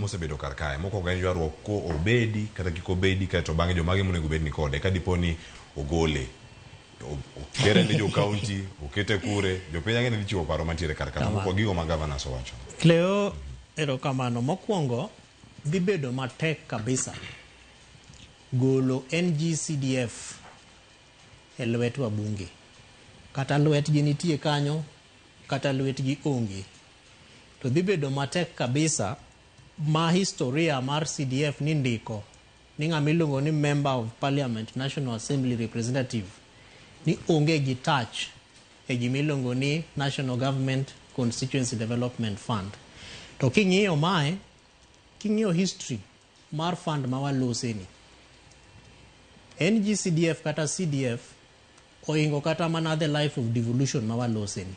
mosebedo kar kae. Mokwongo en ywaruok ko obedi kata kik obedi kaeto bang'e jomage monego bed ni kode ka dipo ni ogole. Okere ne jo county, okete kure, jopiny ang'e ni dhi chiwo paro mantiere kar ka. To mokwongo gigo ma governors owacho. Cleo, erokamano. Mokwongo, dhi bedo matek kabisa golo NGCDF e lwet wabunge. Kata lwetgi nitie kanyo, kata lwetgi onge. To dhi bedo matek kabisa ma historia mar CDF ni ndiko ni ng'ama iluongo ni Member of Parliament National Assembly Representative ni onge gi touch e gima iluongo ni National Government Constituency Development Fund. To king'iyo mae, king'iyo history mar fund ma walose ni, NGCDF kata CDF ohingo kata mana the life of devolution ma walose ni.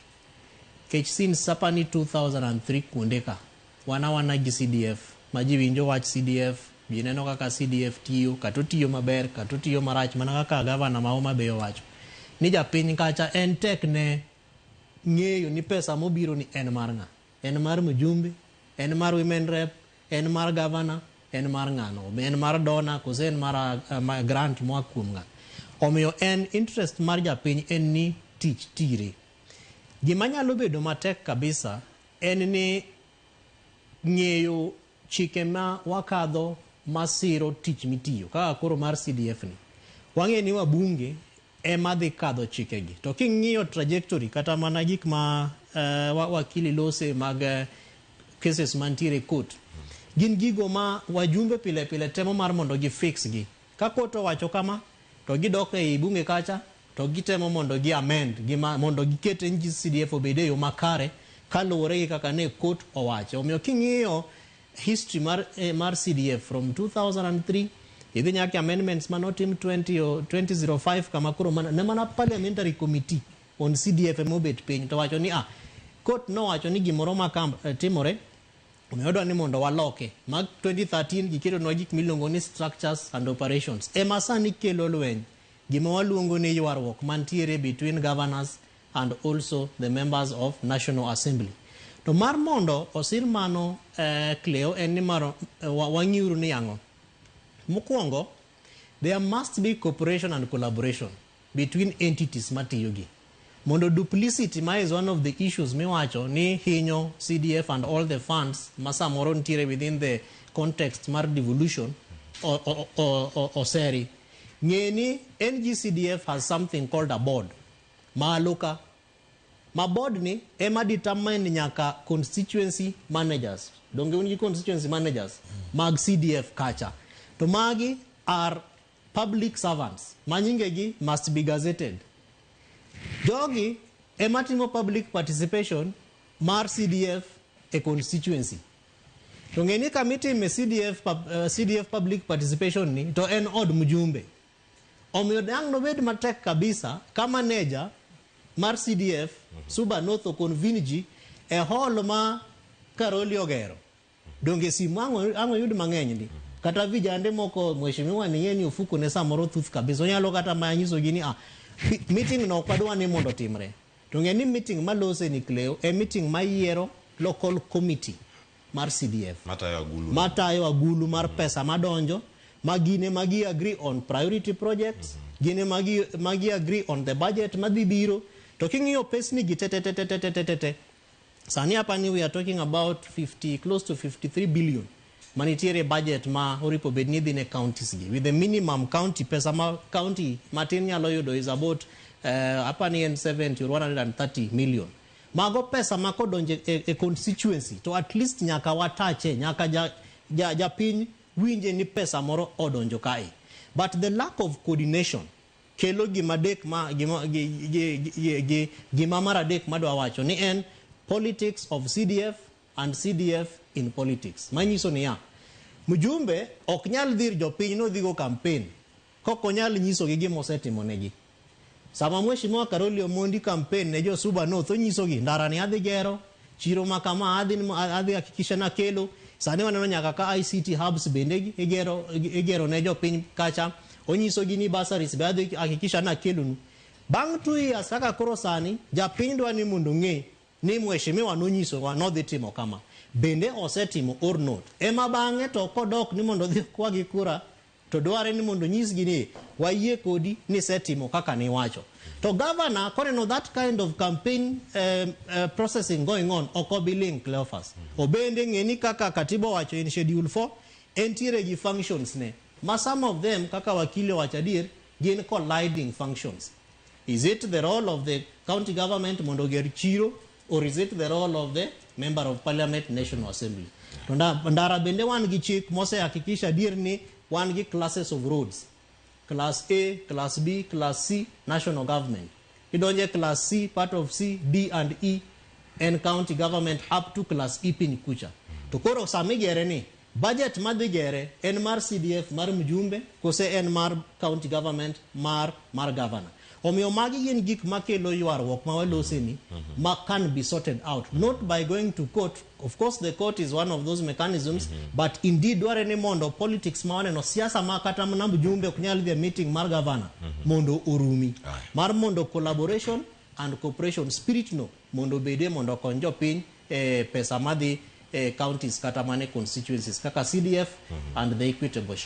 Kech since apani 2003 kuonde ka, wan awana gi CDF, ma ji winjo wach CDF, ji neno kaka CDF tiyo, kata otiyo maber, kata otiyo marach, mana kaka gavana ma Homa Bay owacho. Ni japiny kacha en tek ne ng'eyo ni pesa mobiro ni en mar ng'a. En mar mjumbe, en mar women rep, en mar gavana, en mar ng'ano, en mar donor, kose en mar grant moa kuom ng'a. Omiyo en interest mar japiny en ni tich tire. Gima nyalo bedo matek kabisa en ni ng'eyo chike ma wakadho masiro tich mitiyo kaka koro mar CDF ni. Wang'eyo ni wabunge ema dhi kadho chikegi. To king'iyo trajectory kata mana gik ma wakili lose mag cases mantiere e court, gin gigo ma wajumbe pile pile temo mar mondo gi fix gi. Ka court owacho kama, to gidok ei bunge kacha, to gitemo mondo gi amend, gima, mondo giket NGCDF obed e yo makare kaluwore gi kaka ne court owacho. Omiyo king'iyo history mar CDF from 2003 idhi nyaka amendments manotim 20, 2005 kama koro mana, ne mana parliamentary committee on CDF emobet piny to wacho ni court nowacho ni gimoro ma kam timore, omiyo wadwa ni mondo waloke. Mag 2013 giketonwa gik miluongo ni structures and operations ema sani kelo lweny, gima waluongo ni ywaruok mantiere between governors and also the members of National Assembly. To mar mondo osir mano, Cleo, en ni mar wang'iuru ni ang'o. Mokwongo, there must be cooperation and collaboration between entities matiyo gi. Mondo duplicity ma is one of the issues miwacho ni hinyo CDF and all the funds ma samoro nitiere within the context mar devolution oseri. Ng'e ni NGCDF has something called a board. Malo ka. Ma board ni ema determine nyaka constituency managers. Donge un gi constituency managers mag CDF kacha. To magi are public servants. Ma nyingegi must be gazetted. Jogi ema timo public participation mar CDF e constituency. To ng'e ni kama itime CDF, CDF public participation ni to en od mjumbe. Omiyo dang' nobed matek kabisa ka manager mar CDF Suba North oconvene ji e hall ma Karoli ogero. Donge simu ang' oyud mang'eny ndi. Kata vijande moko mheshimiwa ni ni ofuko ne samoro thuth kabisa. Onyalo kata ma nyisogi ni meeting no ok wadwa ni mondo otimre. To ng'e ni meeting malose ni Cleo e meeting mayiero local committee mar CDF. Matayo agulu. Matayo agulu mar pesa madonjo, ma gine magi agree on priority projects, gine magi agree on the budget madhi biro. To king'iyo pesni gi te te te te te te te te te, sani apani we are talking about 50, close to 53 billion manitiere budget ma oripo bed ni dhi ne counties gi. With the minimum county, pesa ma county matin nyalo yudo is about apani en 70 or 130 million. Mago pesa ma kodonjo e constituency to at least nyaka watache, nyaka japiny winje ni pesa moro odonjo kae. But the lack of coordination kelo gima dek ma, gima, gi, gi, gi, gi, gima mar adek madwa wacho ni en politics of CDF and CDF in politics. Manyiso niya, mjumbe ok nyal dhir jopiny nodhigo campaign kok onyal nyisogi gima osetimone. Sama Mheshimiwa Karoli Omondi campaign ne jo Suba North, onyisogi ndara ni adhi gero, chiro ma kama adhi hakikisha nakelo. Sani waneno nyaka ka ICT hubs bende igero ne jopiny kacha. Onyisogi ni bursaries be adhi hakikisha nakelonu. Bang' 2 years kaka koro sani, japiny dwa ni mondo ong'e ni mheshimiwa nonyisowa nodhi timo kama. Bende osetimo or not? Ema bang'e to kodok ni mondo odhi okwa gi kura, to dware ni mondo nyisgi ni wayie kodi ni isetimo kaka niwacho. To governor koneno that kind of campaign processing going on, ok obi ling. Cleophas, obende ng'e ni kaka katiba owacho in schedule 4, entiere gi functions ne ma some of them, kaka wakili owacho adier, gin colliding functions. Is it the role of the county government mondo oger chiro, or is it the role of the member of parliament, National Assembly? To ndara bende wan gi chik mosehakikisha adier ni wan gi classes of roads: class A, class B, class C, national government. Kidonje class C, part of C, D and E en county government up to class E piny kucha. To koro samigere ni budget madhi gere en mar CDF mar mjumbe kose en mar county government mar governor? Omiyo magi gin gik makelo ywaruok ma waloseni ma can be sorted out not by going to court. Of course, the court is one of those mechanisms, but indeed dware ni mondo politics ma waneno, siasa ma kata mana mjumbe ok nyal dhi e meeting mar governor, mondo orumi. Mar mondo collaboration and cooperation spirit no mondo obede mondo okony jopiny e pesa madhi e counties kata mane constituencies kaka CDF and the equitable share.